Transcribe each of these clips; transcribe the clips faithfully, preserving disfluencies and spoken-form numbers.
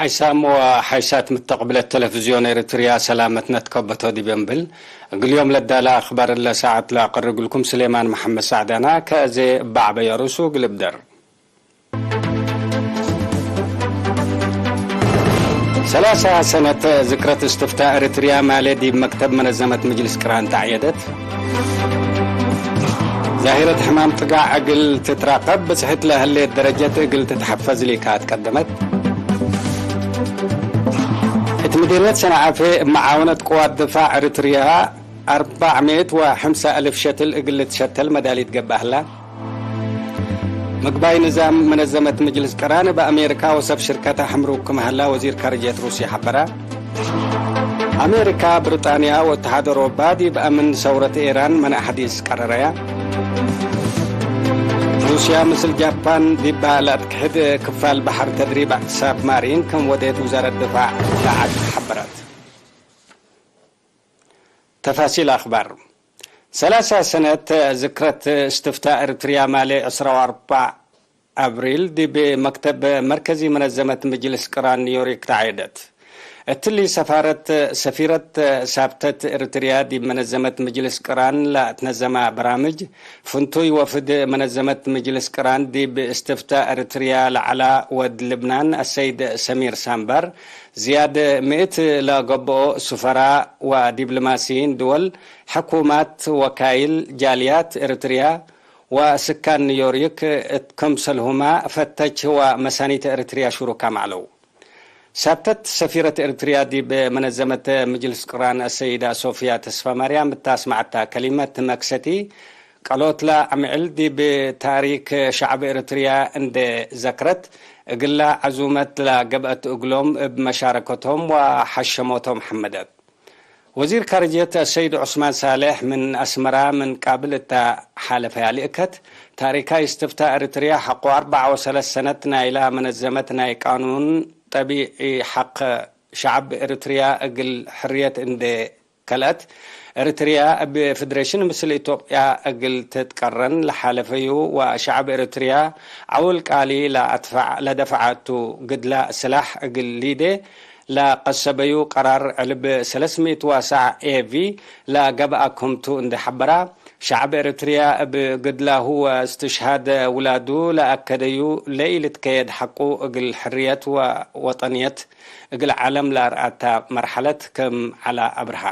ሓይሳም ወሓይሳት ምተቅብለት ተለፍዝዮን ኤረትርያ ሰላመት ነትከበቶ ዲብ እንብል፣ እግል ዮም ለዳለ አክባር እለ ሳዐት ለአቀርግልኩም ስሌማን መሐመድ ሳዕዳና። ከእዜ እበ ዐበየ ርእሱ እግል እብደር። ሰላሳ ሰነት ዝክረት እስትፍታእ ኤረትርያ ማሌ ዲብ መክተብ መነዘመት ምጅልስ ቅራን ተዐየደት። ዛሂረት ሕማም ጥጋዕ እግል ትትራቀብ ብጽሕት ለህሌት ደረጀት እግል ትትሐፈዝ ሊካ አትቀደመት። እት ምዲርየት ሰንዓፌ እብ መዓወነት ቅዋት ድፋዕ ኤረትርያ አርበዕ ምእት ወሐምሳ አልፍ ሸትል እግል ልትሸተል መዳሊት ገብአ ህላ። ምግባይ ንዛም መነዘመት ምጅልስ ቅራን እብ አሜሪካ ወሰብ ሽርከት አሕምሩ ክም ሀላ ወዚር ካርጅየት ሩስየ ሐበራ። አሜሪካ፣ ብሪጣንያ ወእትሓድ አውሮፓ ዲብ አምን ሰውረት ኤራን መነእ ሐዲስ ቀረረያ። ሩስያ ምስል ጃፓን ዲባ ለአትክሕድ ክፋል በሐር ተድሪብ ሳብ ማሪን ክም ወዴት ውዛረት ድፋዕ ዳዕድ ሐበረት። ተፋሲል አክባር። ሰላሳ ሰነት ዝክረት እስትፍታእ ኤረትርያ ማሌ ዕስራ ወአርበዕ አብሪል ዲብ መክተብ መርከዚ መነዘመት ምጅልስ ቅራን ኒውዮርክ ተዐየደት። እትሊ ሰፋረት፣ ሰፊረት ሳብተት ኤረትርያ ዲብ መነዘመት ምጅልስ ቅራን ለአትነዘማ በራምጅ፣ ፍንቱይ ወፍድ መነዘመት ምጅልስ ቅራን ዲብ እስትፍታእ ኤረትርያ ለዐላ ወድ ልብናን አሰይድ ሰሚር ሳምባር፣ ዝያድ ምእት ለገብኦ ሱፈራ ወዲብሎማሲይን ድወል፣ ሕኩማት፣ ወካይል ጃልያት ኤረትርያ ወስካን ኒዮርክ እት ክምሰልሁመ ፈተች ወመሳኒት ኤረትርያ ሹሩካም ዐለው። ሳብተት ሰፊረት ኤረትርያ ዲብ መነዘመት ምጅልስ ቅራን አሰይዳ ሶፍያ ተስፋማርያም እት አስመዐታ ከሊመት መክሰቲ፣ ቀሎትላ አምዕል ዲብ ታሪክ ሸዐብ ኤረትርያ እንዴ ዘክረት፣ እግላ ዐዙመት ለገብአት እግሎም እብ መሻረከቶም ወሐሸሞቶም ሐመደት። ወዚር ካርጅየት አሰይድ ዑስማን ሳልሕ ምን አስመራ ምን ቃብል እተ ሓለፈያ ልእከት፣ ታሪካይ እስትፍታእ ኤረትርያ ሐቆ አርበዕ ወሰለስ ሰነት ናይላ መነዘመት ናይ ቃኑን ጠቢዒ ሐቅ ሸዐብ ኤረትርያ እግል ሕርየት እንዴ ከልአት፣ ኤረትርያ እብ ፍድሬሽን ምስል ኢትዮጵያ እግል ትትቀረን ለሓለፈዩ ወሸዐብ ኤረትርያ ዐውል ቃሊ ለአትፈዕ ለደፈዐቱ ግድላ ስላሕ እግል ሊዴ ለቀሰበዩ ቀራር ዕልብ ሰለስ ምእት ወሰዕ ኤ ቪ ለገብአ ክምቱ እንዴ ሐበራ፣ ሸዐብ ኤረትርያ እብ ግድላሁ ወእስትሽሃድ ውላዱ ለአከደዩ ለኢልትከየድ ሐቁ እግል ሕርየት ወወጠንየት እግል ዐለም ለአርአታ መርሐለት ክም ዐለ አብርሃ።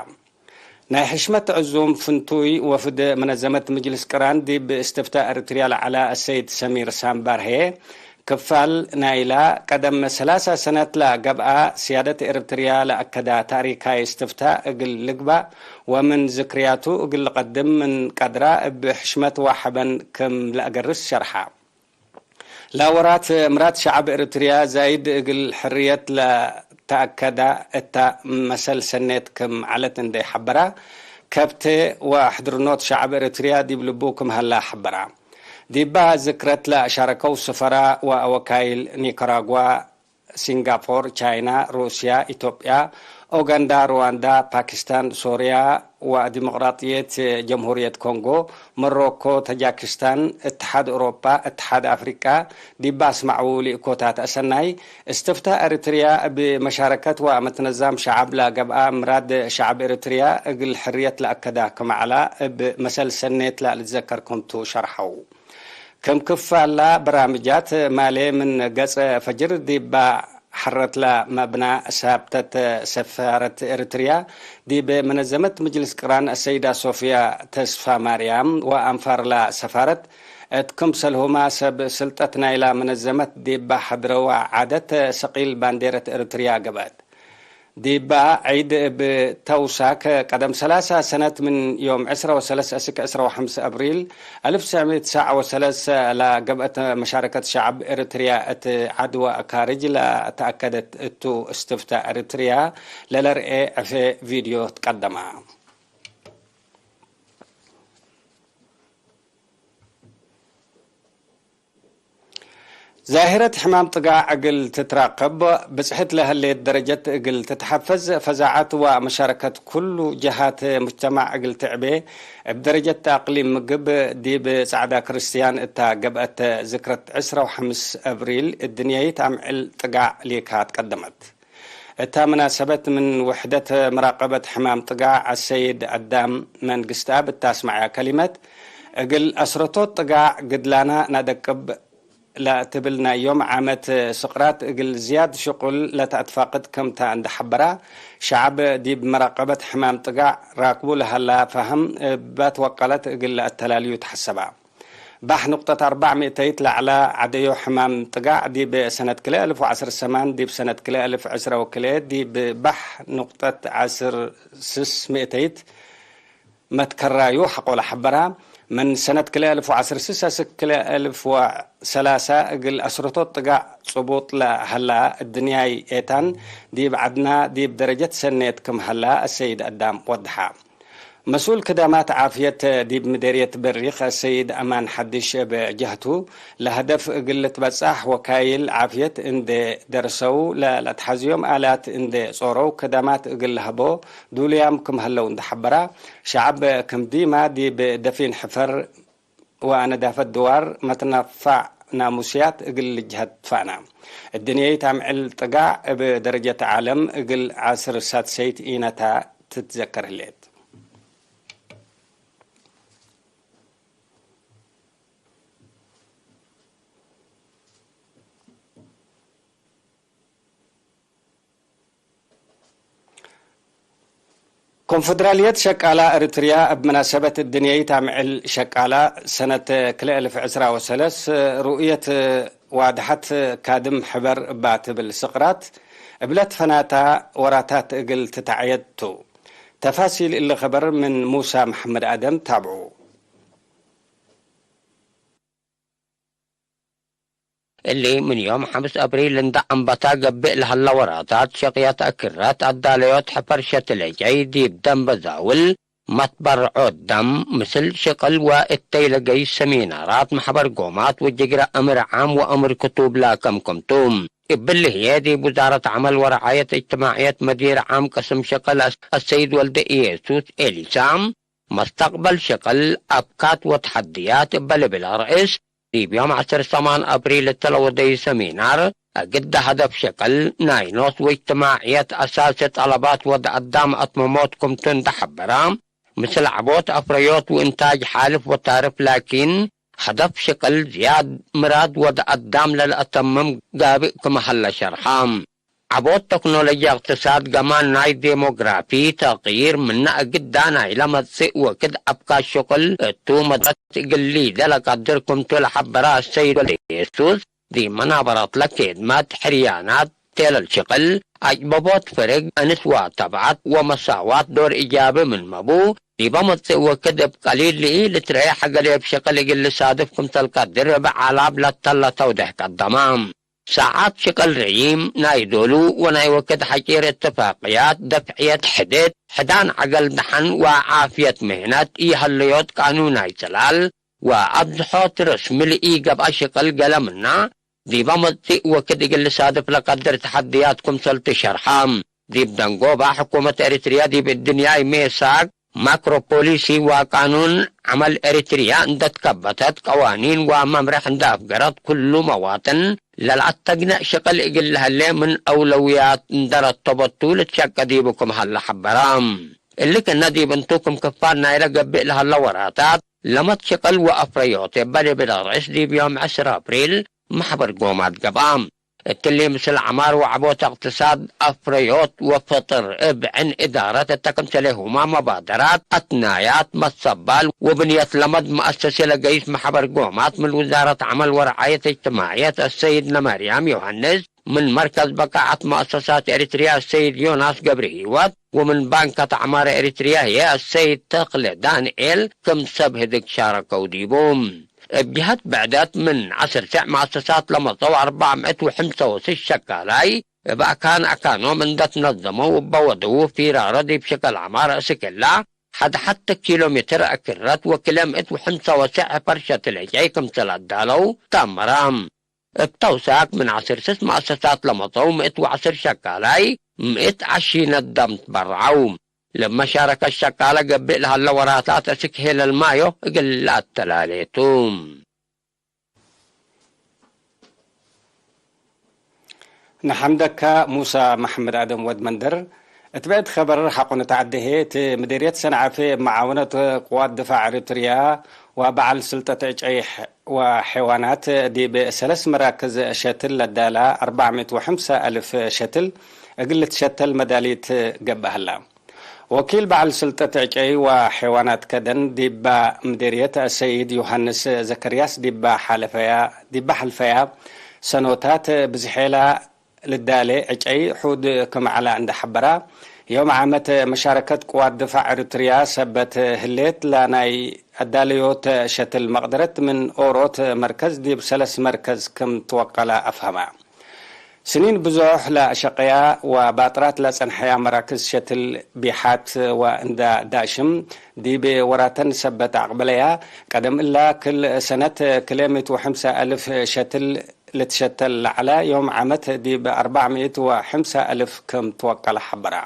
ናይ ሕሽመት ዕዙም ፍንቱይ ወፍድ መነዘመት ምጅልስ ቅራን ዲብ እስትፍታእ ኤረትርያ ለዐለ አሰይድ ሰሚር ሳምባር ህዬ፣ ክፋል ናይላ ቀደም ሰላሳ ሰነት ለገብአ ስያደት ኤረትርያ ለአከዳ ታሪካይ እስትፍታእ እግል ልግባእ ወምን ዝክርያቱ እግል ልቀድም ምን ቀድራ እብ ሕሽመት ወሐበን ክም ለአገርስ ሸርሐ። ለወራት ምራድ ሸዐብ ኤረትርያ ዛይድ እግል ሕርየት ለተአከዳ እታ መሰል ሰኔት ክም ዐለት እንዴ ሐበራ፣ ከብቴ ወሕድርኖት ሸዐብ ኤረትርያ ዲብ ልቡ ክም ሀላ ሐበራ። ዲባ ዝክረት ለአሻረከው ሰፈራ ወወካይል ኒካራጓ፣ ሲንጋፖር፣ ቻይና፣ ሩስያ፣ ኢትዮጵያ፣ ኡጋንዳ፣ ሩዋንዳ፣ ፓኪስታን፣ ሶርያ ወዲሞቅራጥየት ጀምሁርየት ኮንጎ፣ ሞሮኮ፣ ተጃኪስታን፣ እትሓድ ኦሮፓ፣ እትሓድ አፍሪቃ ዲብ አስመዐዉ ልእኮታት አሰናይ፣ እስትፍታእ ኤረትርያ እብ መሻረከት ወመትነዛም ሸዐብ ለገብአ ምራድ ሸዐብ ኤረትርያ እግል ሕርየት ለአከዳ ክም ዐላ እብ መሰል ሰኔት ለልትዘከር ክምቱ ሸርሐው። ክም ክፋላ በራምጃት ማሌ ምን ገጽ ፈጅር ዲባ ሐረትላ መብና ሳብተት ሰፋረት ኤረትርያ ዲብ መነዘመት ምጅልስ ቅራን አሰይዳ ሶፍያ ተስፋማርያም ወአንፋርላ ሰፋረት እት ክምሰልሁማ ሰብ ስልጠት ናይላ መነዘመት ዲባ ሐድረዋ ዓደት ሰቂል ባንዴረት ኤረትርያ ገብአት። ዲባ ዒድ እብ ተውሳክ፣ ቀደም ሰላሳ ሰነት ምን ዮም ዕስራ ወሰለስ እስክ ዕስራ ወሐምስ አብሪል አልፍ ትሰዕ ምእት ትስዓ ወሰለስ ለገብአት መሻረከት ሸዐብ ኤረትርያ እት ዐድወ ካርጅ ለተአከደት እቱ፣ እስትፍታእ ኤረትርያ ለለርኤ ዕፌ ቪድዮ ትቀደማ። ዛሂረት ሕማም ጥጋዕ እግል ትትራከብ፣ ብጽሕት ለህሌት ደረጀት እግል ትትሐፈዝ፣ ፈዛዐት ወመሻረከት ኩሉ ጀሃት ሙጅተማዕ እግል ትዕቤ፣ እብ ደረጀት አቅሊም ምግብ፣ ዲብ ጻዕዳ ክርስትያን እታ ገብአት ዝክረት ዕስራ ወሐምስ አብሪል እድንያይት አምዕል ጥጋዕ ሊካ ትቀደመት። እታ መናሰበት ምን ውሕደት መራቀበት ሕማም ጥጋዕ አሰይድ አዳም መንግስትአብ እት አስመዐያ ከሊመት፣ እግል አስረቶት ጥጋዕ ግድላና ናደቅብ ለትብል ናይ ዮም ዓመት ስቅራት እግል ዝያድ ሽቁል ለተአትፋቅድ ክምታ እንደ ሐበራ፣ ሸዐብ ዲብ መራቀበት ሕማም ጥጋዕ ራክቡ ለሀላ ፈሀም እበ ትወቀለት እግል ለአተላልዩ ተሐሰባ። ባሕ ንቁጠት አርበዕ ሚእተይት ለዐለ ዐደዮ ሕማም ጥጋዕ ዲብ ሰነት ክልኤ አልፍ ወዐስር ሰማን ዲብ ሰነት ክልኤ አልፍ ዕስረ ወክልኤ ዲብ ባሕ ንቁጠት ዐስር ስስ ሚእተይት መትከራዩ ሐቆለ ሐበራ። ምን ሰነት ክልኤ አልፍ ወዐስር ስስ አስክ ክልኤ አልፍ ወሰላሳ እግል አስረቶት ጥጋዕ ጽቡጥ ለሀላ እድንያይ ኤታን ዲብ ዐድና ዲብ ደረጀት ሰኔት ክም ሀላ አሰይድ አዳም ወድሐ። መስኡል ክዳማት ዓፍየት ዲብ ምዴርየት በሪክ አሰይድ አማን ሐድሽ እብ ጀህቱ፣ ለሀደፍ እግል ልትበጻሕ ወካይል ዓፍየት እንዴ ደርሰው ለለአትሐዝዮም አላት እንዴ ጾረው ክዳማት እግል ለሀቦ ዱሉያም ክም ሀለው እንዴ ሐበራ፣ ሸዐብ ክም ዲማ ዲብ ደፊን ሕፈር ወነዳፈት ድዋር መትነፋዕ ናሙስያት እግል ልጅሀድ ትፋና። እድንየይት አምዕል ጥጋዕ እብ ደረጀት ዓለም እግል ዐስር ሳድሰይት ኢነታ ትትዘከር ህሌት። ኮንፈደራልየት ሸቃላ ኤሪትርያ እብ መናሰበት እድንየይት አምዕል ሸቃላ ሰነት ክልኤ እልፍ ዕስራ ወሰለስ ሩእየት ዋድሐት ካድም ሕበር እባ ትብል ስቅራት እብለ ትፈናታ ወራታት እግል ትትዐየድ ቱ። ተፋሲል እሊ ኸበር ምን ሙሳ መሐመድ አደም ታብዑ። እሊ ምን ዮም ሐምስ አብሪል እንደ አንበታ ገብእ ለሀለ ወራታት ሸቅየት አክረት አዳለዮት ሕፈር ሸትለጨይ ዲብ ደንበ ዛውል መትበርዖት ደም ምስል ሽቅል ወእተይ ለገይስ ሰሚናራት፣ መሕበር ጎማት ወጅግረ እምር ዓም ወእምር ክቱብ ላከምክም ቱ። እብሊ ህዬ ዲብ ውዛረት ዐመል ወረዓየት እጅትማዕየት መዲር ዓም ቅስም ሽቅል አሰይድ ወልደ ኢየሱስ ኤሊሳ፣ መስተቅበል ሽቅል፣ አብካት ወተሐድያት እበ ልብል አርእስ፣ ዲብ ዮም ዐስር ሰማን አብሪል እተ ለወደዩ ሰሚናር፣ እግደ ሀደፍ ሽቅል ናይ ኖስ ወእጅትማዕየት አሳሲ ጠለባት ወድ አዳም አትመሞት ክምቱ እንደ ሐበራ፣ ምስል ዐቦት አፍረዮት ወእንታጅ ሓልፍ ወታርፍ ላኪን፣ ሀደፍ ሽቅል ዝያድ ምራድ ወድ አዳም ለለአተምም ጋብእ ክመ ሀለ ሸርሐ። ዐቦት ተክኖሎጂ፣ እቅትሳድ፣ ገማን ናይ ዴሞግራፊ፣ ተቅይር ምነ እግዳ ናይ ለመጽእ ወክድ አብካት ሽቅል እቱ መድረት እግል ሊደ ለቀድር ክምቱ ለሐበረ አሰይድ ወልደ ኢየሱስ፣ ዲብ መናበራትለ ኬድመት፣ ሕርያናት፣ ቴለል ሽቅል፣ አጭበቦት ፍርግ፣ እንስ ወተብዐት ወመሳዋት ዶር ኢጃቢ ምንመቡ፣ ዲበ መጽእ ወክድ እብ ቀሊል ልኢልትረኤ ሐገሌ እብ ሽቅል እግል ልሳድፍ ክምሰል ቀድር እብ ዓላብ ለተለ ተውዴሕ ቀደመ። ሳዓት ሽቅል ረዪም ናይ ዶሉ ወናይ ወክድ ሐጪር እትፋቅያት ደፍዕየት ሕድት፣ ሕዳን ዐገል ደሐን ወዓፍየት ምህነት ኢሀለዮት ቃኑናይ ጽላል ወአብዝሖት ርስሚ ለኢገብአ ሽቅል ገሌ ምና፣ ዲበ መጽእ ወክድ እግል ልሳድፍ ለቀድር ተሐድያት ክምሰልቱ ሸርሐ። ዲብ ደንጎባ፣ ሕኩመት ኤሪትርያ ዲብ እድንያይ ሜሳግ ማክሮ ፖሊሲ ወቃኑን ዐመል ኤሪትርያ እንደ ትከበተት፣ ቀዋኒን ወመምሬሕ እንደ አፍገረት፣ ኩሉ መዋጥን ለለአተግነእ ሽቅል እግል ለህሌ ምን አውለውያት እንደ ረተበቱ ልትሸቄ ዲቡ ክም ሀለ ሐበረ። እሊ ክእነ ዲብ እንቱ ክም ክፋል ናይለ ገብእ ለሀለ ወራታት፣ ለመት ሽቅል ወአፍረዮት እበ ዲብ ርእስ ዲብ ዮም ዕስር አብሪል መሕበር ጎማት ገብአ። እትሊ ምስል ዐማር ወዐቦት እቅትሳድ፣ አፍረዮት ወፈጥር እብ ዕን እዳረት እተ ክምሰሌሁማ መባደራት፣ አትናያት፣ መሰባል ወብንየት ለመድ መአሰሲ ለገይስ መሕበር ጎማት ምን ውዛረት ዐመል ወረዓየት እጅትማዕየት አሰይድ ነመርያም ዮሐንስ፣ ምን መርከዝ በቃዐት መአሰሳት ኤሪትርያ አሰይድ ዮናስ ገብረሂወት፣ ወምን ባንከት ዐማር ኤሪትርያ ህዬ አሰይድ ተክለ ዳንኤል ክም ሰብ ህድግ ሻረከው ዲቡ። እብ ጀሀት ብዕደት ምን ዐስር ሸዕ መአሰሳት ለመጸው አርበዕ ምእት ወሐምሳ ወስስ ሸቃላይ እብ አካን አካኖም እንደ ትነዘመው እበ ወደዉ ፊራረ ዲብ ሽቅል ዐማር እስክላ ሐድ ሐቴ ኪሎ ሜትር አክረት ወክልኤ ምእት ወሐምሳ ወስስ ሕፈር ሸትለጨይ ክምሰል አዳለው ተአመረ። እብ ተውሳክ ምን ዐስር ስስ መአሰሳት ለመጸው ምእት ወዐስር ሸቃላይ፣ ምእት ዐሺ ነዳም ትበርዐው። ለመሻረከት ሸቃለ ገብእ ለሀለ ወራታት አስክ ሄለል ማዮ እግል ለአተላሌ ቱ። ነሐምደከ ሙሳ መሐመድ አደም ወድ መንደር። እት ብዕድ ኸበር ሐቆ ንትዐዴ ህዬ፣ እት ምዴርየት ሰንዓፌ እብ መዓወነት ቅዋት ድፋዕ ኤሪትርያ ወበዐል ስልጠት ዕጨይ ወሐይዋናት ዲብ ሰለስ መራክዝ ሸትል ለዳላ አርበዕ ምእት ወሐምሳ አልፍ ሸትል እግል ልትሸተል መዳሊት ገብአ ሀላ። ወኪል በዐል ስልጠት ዕጨይ ወሐይዋናት ከደን ዲባ ምዴርየት አሰይድ ዮሐንስ ዘከርያስ ዲባ ሐልፈያ፣ ዲባ ሐልፈያ ሰኖታት ብዝሔላ ልዳሌ ዕጨይ ሑድ ክም ዐላ እንዴ ሐበራ፣ ዮም ዓመት መሻረከት ቅዋት ድፋዕ ኤሪትርያ ሰበት ህሌት ለናይ አዳለዮት ሸትል መቅደረት ምን ኦሮት መርከዝ ዲብ ሰለስ መርከዝ ክም ትወቀላ አፍሀማ። ስኒን ብዞሕ ለሸቀያ ወባጥራት ለጸንሐያ መራክዝ ሸትል ቢሓት ወእንዳ ዳሽም ዲብ ወራተን ሰበት አቅበለያ። ቀደም እላ ክል ሰነት ክልኤ ምእት ወሐምሳ አልፍ ሸትል ልትሸተል ለዐለ ዮም ዓመት ዲብ አርበዕ ምእት ወሐምሳ አልፍ ክም ትወቀለ ሐበራ።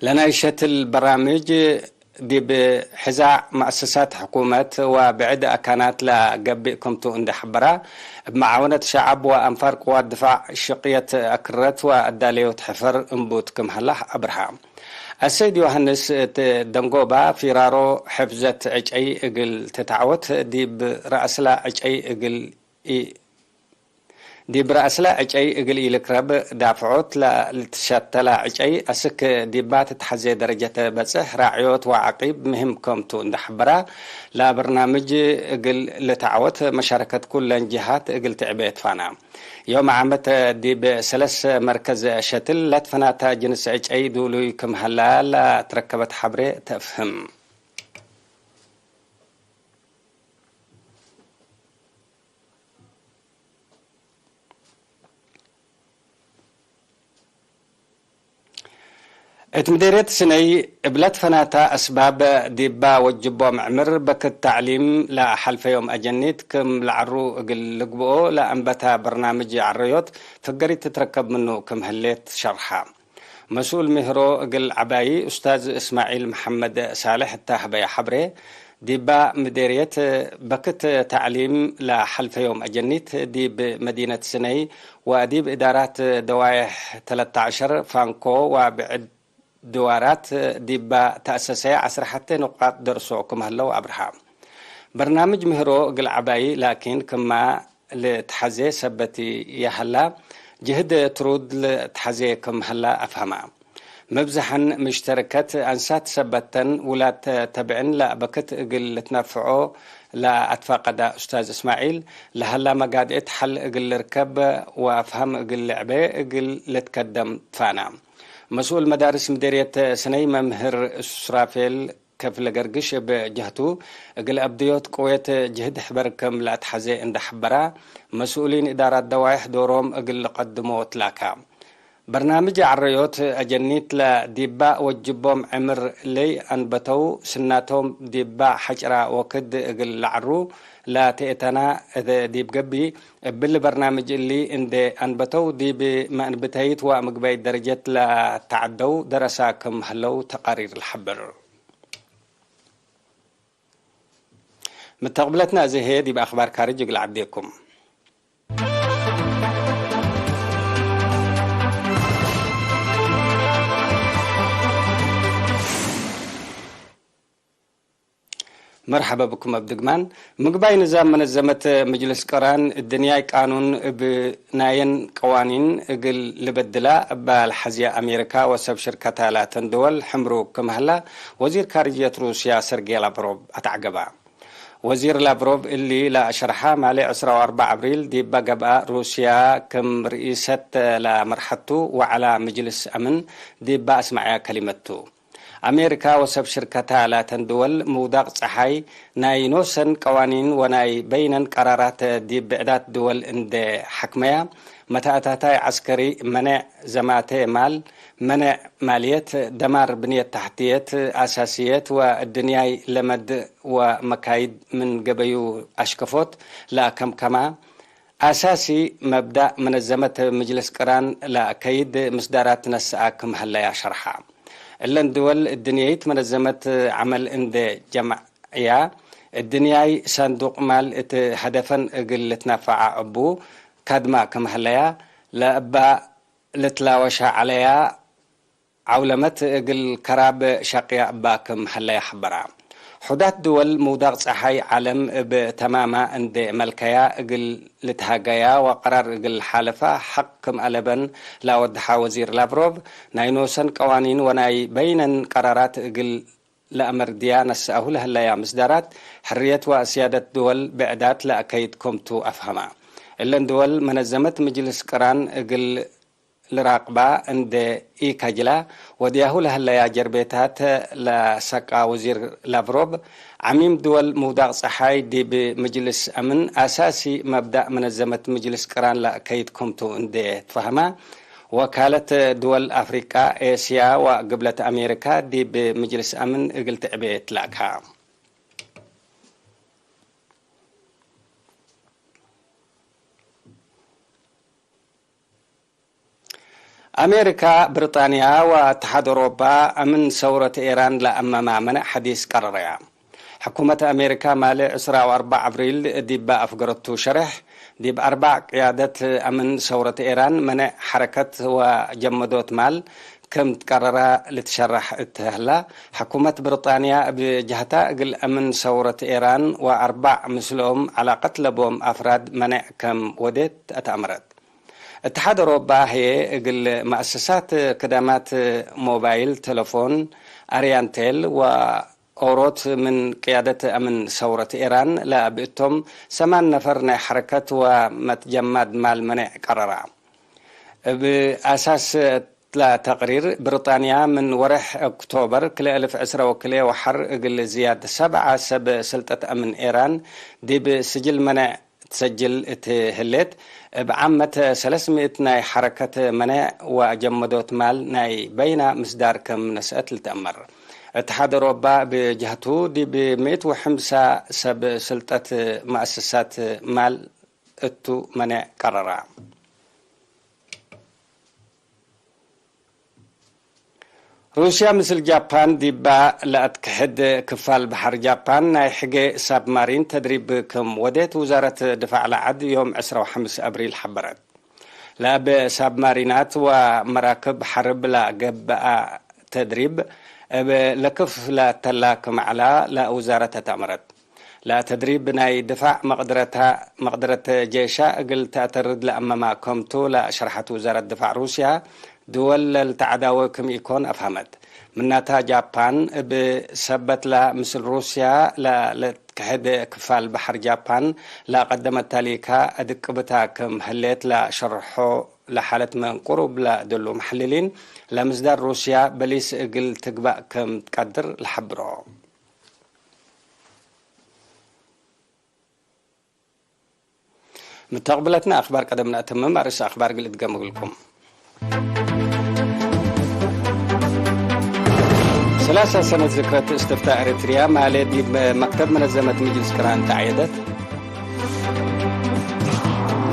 ለናይ ሸትል በራምጅ ዲብ ሕዛዕ መአሰሳት ሕኩመት ወብዕድ አካናት ለገብእ ክምቱ እንዴ ሐበራ፣ እብ መዓወነት ሸዐብ ወአንፋር ቅዋት ድፋዕ ሽቅየት አክረት ወአዳለዮት ሕፈር እንቡት ክም ሀላ አብርሃ። አሰይድ ዮሐንስ እት ደንጎባ ፊራሮ ሕፍዘት ዕጨይ እግል ትትዐወት ዲብ ረአስላ ዕጨይ እግል ኢ-፣ ዲብ ረአስለ ዕጨይ እግል ኢልክረብ ዳፍዖት ለልትሸተላ ዕጨይ አስክ ዲባ ትትሐዜ ደረጀት በጽሕ ራዕዮት ወዐቂብ ምህም ከምቱ እንዴ ሐበራ፣ ለበርናምጅ እግል ልትዐወት መሻረከት ኩለን ጅሃት እግል ትዕቤ ትፋና። ዮም ዓመት ዲብ ሰለስ መርከዝ ሸትል ለትፈናተ ጅንስ ዕጨይ ዱሉይ ክም ሀላ ለትረከበት ሐብሬ ተፍህም። እት ምዴርየት ስነይ እብ ለትፈናተ አስባብ ዲባ ወጅቦም ዕምር በክት ተዕሊም ለሐልፈዮም አጀኒት ክም ለዐሩ እግል ልግብኦ ለአንበተ በርናምጅ ዐረዮት ፍገሪት ትትረከብ ምኑ ክም ህሌት ሸርሐ። መስኡል ምህሮ እግል ዐባዪ ኡስታዝ እስማዒል መሐመድ ሳልሕ እተ ሀበየ ሐብሬ፣ ዲባ ምዴርየት በክት ተዕሊም ለሐልፈዮም አጀኒት ዲብ መዲነት ስነይ ወዲብ እዳራት ደዋይሕ ተለተ ዐሸር ፋንኮ ወብዕድ ድዋራት ዲባ ተአሰሰየ ዐስር ሐቴ ንቃጥ ደርሶ ክም ሀለው አብርሃ። በርናምጅ ምህሮ እግል ዐባዪ ላኪን ክማ ልትሐዜ ሰበት ይሀላ፣ ጅህድ ትሩድ ልትሐዜ ክም ሀላ አፍሀማ። መብዝሐን ምሽተርከት አንሳት ሰበተን ውላድ ተብዕን ለአበክት እግል ልትነፍዖ ለአትፋቀዳ ኡስታዝ እስማዒል፣ ለሀላ መጋድዕት ሐል እግል ልርከብ ወአፍሀም እግል ልዕቤ እግል ልትከደም ትፋና። መስኡል መዳርስ ምዴርየት ስነይ መምህር ሱራፌል ከፍለ ገርግሽ እብ ጀህቱ፣ እግል አብድዮት ቅዌት ጅህድ ሕበር ክም ለአትሐዜ እንዴ ሐበራ፣ መስኡሊን እዳራት ደዋይሕ ዶሮም እግል ልቀድሞ ትላካ። በርናምጅ ዐረዮት አጀኒት ለዲባ ወጅቦም ዕምር ለይአንበተው፣ ስናቶም ዲባ ሐጭራ ወክድ እግል ለዐሩ ለትኤተና እተ ዲብ ገብእ፣ እብሊ በርናምጅ እሊ እንዴ አንበተው፣ ዲብ መአንብተይት ወምግበይት ደረጀት ለተዐደው ደረሳ ክም ሀለው ተቃሪር ለሐብር። ምተቅብለትነ አዜ ህዬ ዲብ አክባር ካርጅ እግል ዐዴኩም። መርሐበ ብኩም እብ ድግማን። ምግባይ ንዛም መነዘመት ምጅልስ ቅራን እድንያይ ቃኑን እብ ናየን ቀዋኒን እግል ልበድላ እባ ለሐዝየ አሜሪካ ወሰብ ሽርከታ ላተን ድወል ሕምሩ ክም ሀላ ወዚር ካርጅየት ሩስያ ሰርጌ ላቭሮቭ አትዐገባ። ወዚር ላቭሮቭ እሊ ለአሸርሐ፣ ማሌ ዕስራ ወአርበዕ አብሪል ዲበ ገብአ፣ ሩስያ ክም ርኢሰት ለመርሐቱ ወዐላ ምጅልስ አምን ዲበ አስመዐያ ከሊመት ቱ። አሜሪካ ወሰብ ሽርከታ ላተን ድወል ምውዳቅ ጸሓይ ናይ ኖሰን ቀዋኒን ወናይ በይነን ቀራራት ዲብ ብዕዳት ድወል እንዴ ሐክመያ፣ መተአታታይ ዐስከሪ፣ መኔዕ ዘማቴ ማል፣ መኔዕ ማልየት፣ ደማር ብንየት ተሕትየት አሳስየት ወእድንያይ ለመድ ወመካይድ ምን ገበዩ አሽከፎት ለአከምከማ፣ አሳሲ መብዳእ መነዘመት ምጅልስ ቅራን ለአከይድ ምስዳራት ትነስአ ክም ሀለያ ሸርሐ። እለን ድወል እድንየይት መነዘመት ዐመል እንዴ ጀምዕያ፣ እድንያይ ሳንዱቅ ማል እት ሀደፈን እግል ልትነፈዐ እቡ ካድማ ክም ሀለያ፣ ለእባ ልትላወሻ ዐለያ ዐውለመት እግል ከራብ ሸቅያ እባ ክም ሀለያ ሐበራ። ሑዳት ድወል ምውዳቅ ጸሓይ ዐለም እብ ተማማ እንዴ መልከያ እግል ልትሃገያ ወቀራር እግል ሓለፋ ሐቅ ክም አለበን ለአወድሐ ወዚር ላቭሮቭ፣ ናይ ኖሰን ቀዋኒን ወናይ በይነን ቀራራት እግል ለአመርድያ ነስአሁ ለሀለያ ምስዳራት፣ ሕርየት ወአስያደት ድወል ብዕዳት ለአከይድ ክምቱ አፍሀማ። እለን ድወል መነዘመት ምጅልስ ቅራን እግል ልራቅባ እንዴ ኢከጅላ፣ ወድያሁ ለሀለያ ጀርቤታት ለሰቃ ወዚር ላቭሮቭ፣ ዐሚም ድወል ምውዳቅ ጸሓይ ዲብ ምጅልስ አምን አሳሲ መብዳእ መነዘመት ምጅልስ ቅራን ለአከይድ ክምቱ እንዴ ትፈሀማ፣ ወካለት ድወል አፍሪቃ፣ ኤስያ ወግብለት አሜሪካ ዲብ ምጅልስ አምን እግል ትዕቤ ትላካ። አሜሪካ፣ ብርጣንያ ወአትሓድ ኦሮባ አምን ሰውረት ኤራን ለአመማ መነዕ ሐዲስ ቀረረያ። ሕኩመት አሜሪካ፣ ማሌ ዕስራ ወአርበዕ አብሪል ዲባ አፍገረቱ ሸሬሕ፣ ዲብ አርባዕ ቅያደት አምን ሰውረት ኤራን መነዕ ሐረከት ወጀመዶት ማል ክም ትቀረራ ልትሸራሕ እት ሀላ፣ ሕኩመት ብርጣንያ እብ ጀህታ እግል አምን ሰውረት ኤራን ወአርባዕ ምስሎም ዐላቀት ለቦም አፍራድ መነዕ ከም ወዴት አትአምረት። እትሓድ ኦሮባ ህዬ እግል መአሰሳት ክዳማት ሞባይል ተለፎን፣ አርያንቴል ወኦሮት ምን ቅያደት አምን ሰውረት ኤራን ለብእቶም ሰማን ነፈር ናይ ሐረከት ወመትጀማድ ማል መኔዕ ቀረራ። እብ አሳስ ለተቅሪር፣ ብርጣንያ ምን ወሬሕ ኦክቶበር ክልኤ አልፍ ዕስራ ወክልኤ ወሐር እግል ዝያድ ሰብዓ ሰብ ስልጠት አምን ኤራን ዲብ ስጅል መኔዕ ትሰጅል እት ህሌት፣ እብ ዓመት ሰለስ ምእት ናይ ሐረከት መኔዕ ወአጀመዶት ማል ናይ በይና ምስዳር ክም ነስአት ልትአመር። እትሓድ ኦሮባ እብ ጀህቱ፣ ዲብ ምእት ወሐምሳ ሰብ ስልጠት መአሰሳት ማል እቱ መኔዕ ቀረራ። ሩስያ ምስል ጃፓን ዲባ ለአትክሕድ ክፋል በሐር ጃፓን ናይ ሕጌ ሳብማሪን ተድሪብ ክም ወዴት ውዛረት ድፋዕ ለዐድ ዮም ዕስራ ወሐምስ አብሪል ሐበረት። ለእብ ሳብማሪናት ወመራክብ ሐርብ ለገብአ ተድሪብ እብ ለክፍ ለተላ ክም ዐላ ለውዛረት አትአመረት። ለተድሪብ ናይ ድፋዕ መቅድረታ፣ መቅድረት ጄሻ እግል ተአተርድ ለአመማ ከምቱ ለሸርሐት ውዛረት ድፋዕ ሩስያ፣ ድወል ለልትዐዳወ ክም ኢኮን አፍሀመት። ምናታ ጃፓን እብ ሰበትላ ምስል ሩስያ ለልትከሐድ ክፋል በሐር ጃፓን ለቀደመት ታሊካ አድቅብታ ክም ህሌት ለሸርሖ ለሓለት ምን ቅሩብ ለድሉ መሐልሊን ለምስዳር ሩስያ በሊስ እግል ትግባእ ክም ትቀድር ለሐብሮ። ምተቅብለትነ አክባር ቀደም ነአተምም፣ አርእስ አክባር እግል እድገም እግልኩም። ሰላሳ ሰነት ዝክረት እስትፍታእ ኤረትርያ ማሌ ዲብ መክተብ መነዘመት ምጅልስ ቅራን ተዐየደት።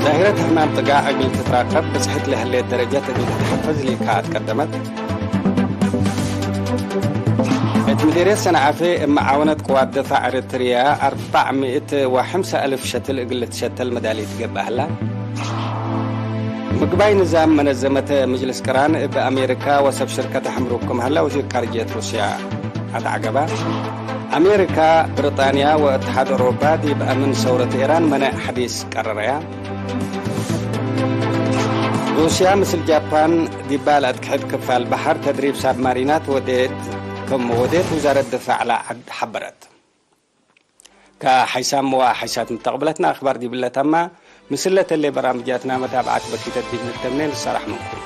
ዛሂረት ሕማም ጥጋዕ እግል ትትራቀብ ብጽሕት ለህሌት ደረጀት እግል ትትሐፈዝ ሊካ አትቀደመት። እት ምዴርየት ሰንዓፌ እብ መዓወነት ቅዋት ደፋዕ ኤረትርያ አርበዕ ምእት ወሐምሳ አልፍ ሸትል እግል ልትሸተል መዳሊት ገብአ ህላ። ምግባይ ንዛም መነዘመት ምጅልስ ቅራን እብ አሜሪካ ወሰብ ሽርከት አሕምሩ ክም ሀላ ወዚር ካርጅየት ሩስያ አትዐገባ። አሜሪካ፣ ብሪጣንያ ወእትሓድ ኦሮባ ዲብ አምን ሰውረት ኤራን መነዕ ሐዲስ ቀረረያ። ሩስያ ምስል ጃፓን ዲባ ለአትክሕድ ክፋል በሐር ተድሪብ ሳብማሪናት ወዴት፣ ክም ወዴት ውዛረት ድፋዕ ለዐድ ሐበረት። ከሐይሳም ወሐይሳት ምተቅብለትነ አክባር ዲብለ ተማ። ምስለ ተሌ በራምጃትና መታብዓት በኪተት ዲብ ንተምኔ ንሰራሕ ምንኩም።